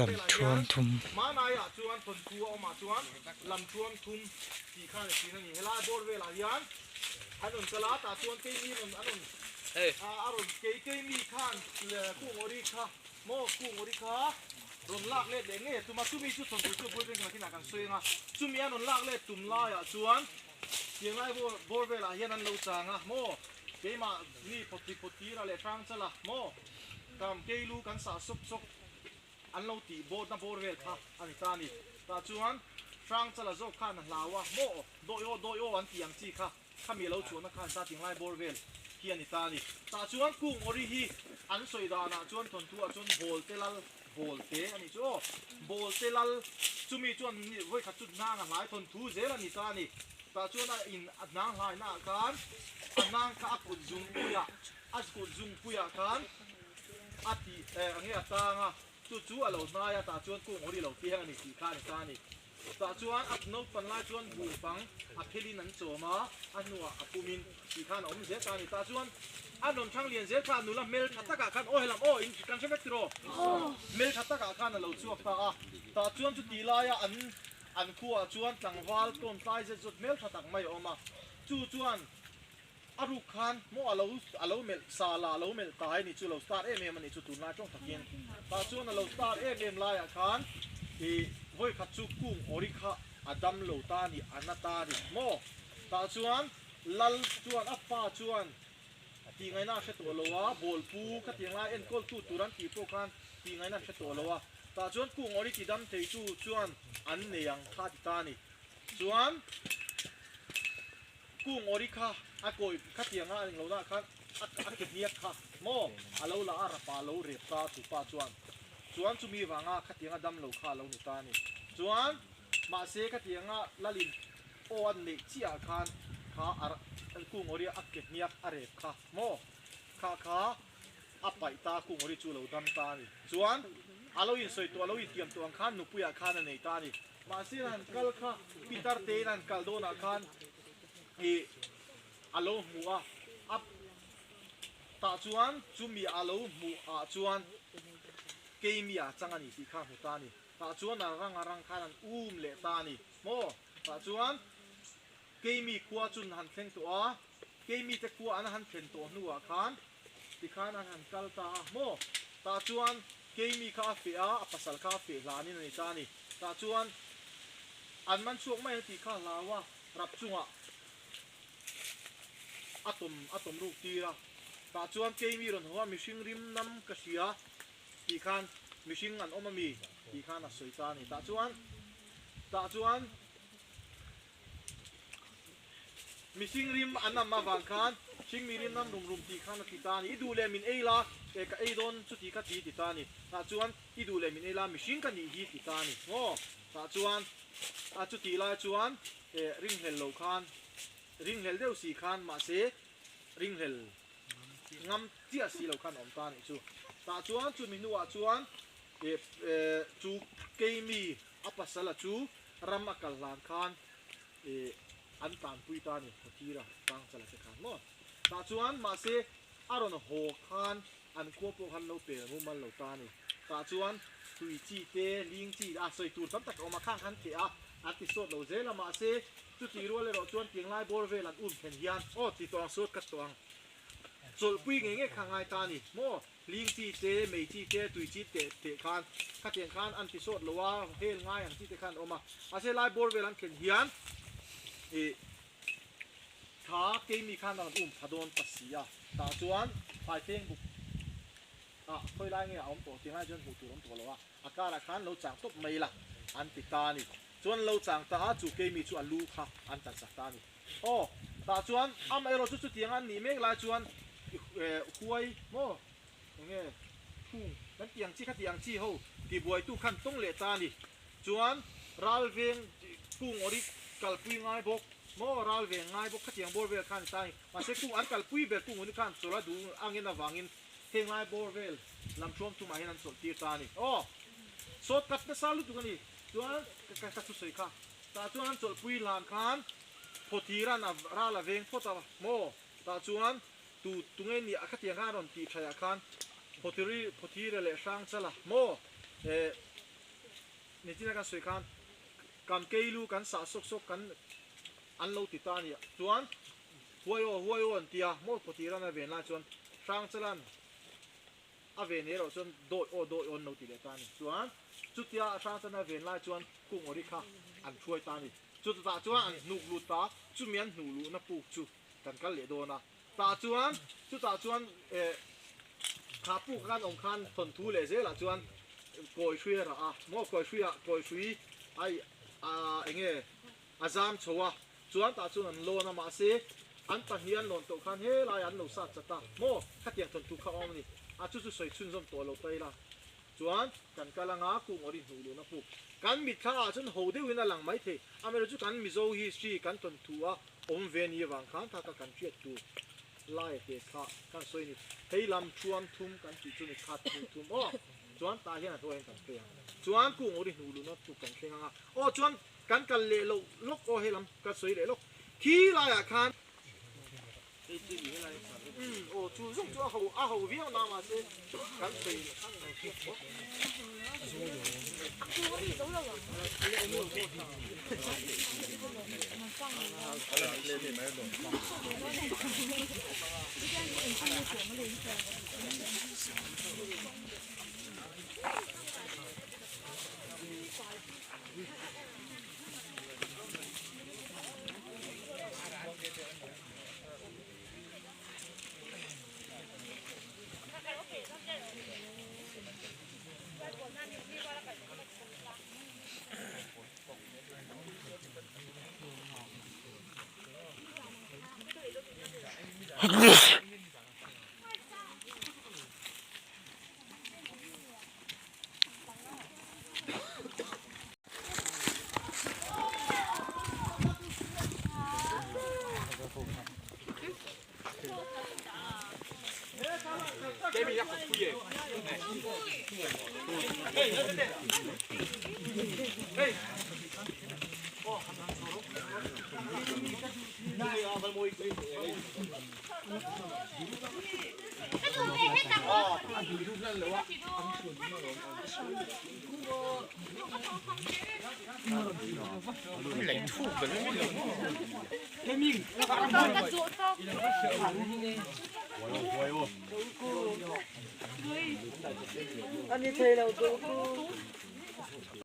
Lamthuam thum. An lo tih bawtna bawr vel kha a ni ta a ni. Tah chuan Hrangchala zawk khan a hlau a, maw dawi aw dawi aw an tih ang chi kha khami a lo chhuahna khan ta tinglai bawr vel hi a ni ta a ni. Tah chuan Kung Awri hi an sawi danah chuan thawnthu ah chuan Bawlte Lal Bawlte a nih chu aw Bawlte Lal chumi chuan vawikhat chu hnang a hlai thawnthu zel a ni ta a ni. Tah chuan a in a hnang hlaina ah khan a hnang kha a kut zungpuiah a kut zungpuiah khan A tih eh a nge a tang a, chu chu a lo hnai a, tah chuan kung awri lo piang a ni tih kha a ni ta a ni. Tah chuan a naupan lai chuan buh pang a phelin an chawm a, a hnuah a pumin tih khan a awm zel ta a ni. Tah chuan a rawn thang lian zel kha nula hmel tha takah khan aw helam aw in kan hre vek tiraw? Hmel tha takah khan a lo chhuak ta a, tah chuan chuti laia an an khuaah chuan tlangval tawn tlai zet zawt hmel tha tak mai a awm a, chu chuan A ruk khan maw a lo a lo melh sa la a lo melh ta a ni chu lo star em em a ni chu tunlai tawng takin tah chuan a lo star em em laiah khan ih vawikhat chu kung awri kha a dam lo ta a ni a na ta a ni maw tah chuan lal chuan a pa chuan tih ngaihna a hre tawh lo a bawlpu khatiang lai enkawl tu tur an tih pawh khan tih ngaihna a hre tawh lo a tah chuan kung awri ti dam thei tu chuan an nei ang kha a ti ta a ni chuan. Kung awri kha a kawi khatiang a englo nah khan a ke hniak kha maw a lo la a rapa lo rep ta chu pa chuan chuan chumi vanga khatiang a dam lo kha a lo ni ta a ni. Chuan mahse khatiang a lalin aw a neih chiah ah khan kha a kung awri a ke hniak a rep kha maw kha kha a paih ta kung awri chu lo dam ta a ni. Chuan a lo insawi tawh a lo intiam tawh ang khan nupui ah khan a nei ta a ni. Mahse an kal kha Peter te in an kal dawnah khan ih a lo hmu a, a tah chuan chumi a lo hmuh ah chuan keimi a chang a ni tih kha a hmu ta a ni. Tah chuan a rang a rang khan an um leh ta a ni maw? Tah chuan keimi khua chu an han thleng tawh a, keimi te khua an han thlen tawh hnuah khan Tikhan an han kal ta a maw? Tah chuan keimi kha a feh a, a pasal kha a feh hlanin a ni ta a ni. Tah chuan an man chhuak mai ang tih kha a hlau a, rap chungah a tawm a tawm ruk tir a. Tah chuan keimi rawn haw a, mihring rim nam ka hria tih khan mihring an awm a mi tih khan a sawi ta a ni. Tah chuan tah chuan. Mihring rim an am avang khan hringmi rim nam rum rum tih khan a ti ta a ni. I duh leh min ei la, e ka ei dawn chuti kha ti ti ta a ni. Tah chuan i duh leh min ei la, mihring ka nih hi ti ta a ni. Maw? Tah chuan a chuti lai chuan e ringhlel lo khan, ringhlel deuh si khan mahse ringhlel ngam chiah si lo khan a awm ta a nih chu. Tah chuan chumi hnuah chuan e chu keimi a pasal a chu ram a kal hlan khan ih an tanpui ta a ni Hotira tang chala te khan maw. Tah chuan mahse a rawn haw khan an khua pawh khan lo pel mumal lo ta a ni. Tah chuan tui chi te ling chi a sawi tur tam tak a awm a khang khan theh a an ti sawt lo zel a mahse chuti rual erawh chuan tianglai bawr vel an um thlen hian aw ti tawng sawt ka tawng chawlhpui ngei ngei kha ngai ta a ni maw. Hling chi te, mei chi te, tui chi te teh khan khatiang khan an ti sawt lo a, hel ngai ang chi te khan an awm a. Mahse lai bawr vel an thlen hian ih tha keimi khan a rawn um pha dawn ta si a. Tah chuan Phaifeng buk ah khawi lai nge a awm tawh tiang lai chuan hmuh tur a awm tawh lo a, a karah khan lo chang tawp mai la an ti ta a ni. Chuan lo chang ta a, chu keimi chu a lu kha an tan sak ta a ni. Aw, tah chuan amaherawh chu chutiang an nih mek lai chuan huai maw enge thung kan tih ang chi kha tih ang chi ho tibuaitu khan tawng leh ta a ni. Chuan ral veng kung awri kalpui ngai bawk maw ral veng ngai bawk khatiang bawr vel khan ta a ni. Mahse kung an kalpui ber kung awri khan chawlh a duh angin avangin heng lai bawr vel lam thuam thumah hian an chawlh tir ta a ni. Aw, sawt kat nasa lutuk a ni. Chuan ka thusawi kha tah chuan an chawlhpui hlan khan Phawthiran a ral a veng phawt a maw? Tah chuan tu tunge nih a khatiang khan a rawn tih thaih ah khan Phawthiri Phawthira leh Hrangchala maw? Eh nichina kan sawi khan kan keilu kan sah sawk sawk kan an lo ti ta a ni. Chuan huai aw huai aw an ti a, maw Phawtiran a ven lai chuan Hrangchalan a ven erawh chuan dawi aw dawi aw an lo ti leh ta a ni. Chuan chutia Hrangchalan a ven lai chuan Kungawri kha an hruai ta a ni. Chutah chuan an hnuk lut ta, chumi an hnuh luhna puk chu kan kal leh dawn a. Tah chuan chutah chuan eh kha puk khan awm khan thawnthu leh zelah chuan kawi hrui a rah a, maw kawi hrui ah kawi hrui ai ah eng nge a zam chho a, chuan tah chuan an lawn a mahse an pahnih an lawn tawh khan helai an lo sat chat a, maw khatiang thawnthu kha a awm a ni, a chu chu sawi chhunzawm tawh lo ta ila chuan kan kal anga kung awri hnuh luhna puk kan mitthla ah chuan ho deuhin a lang maithei, amaherawhchu kan Mizo history kan thawnthu a Awm ve ni avang khan kha ka kan hriat tur lai a te kha kan sawi a ni. Hei lam thuam thum kan tih chu ni khat hnih thum aw. Chuan tah hian a hnuaiah hian kan phei ang. Chuan kung ori hnuh luhna chu kan thleng ang a. Aw chuan kan kal leh loh lawk aw hei lam ka sawi leh lawk. Khi laiah khan Umm aw chu zawng chu a ho a ho viau na mahse kan sawi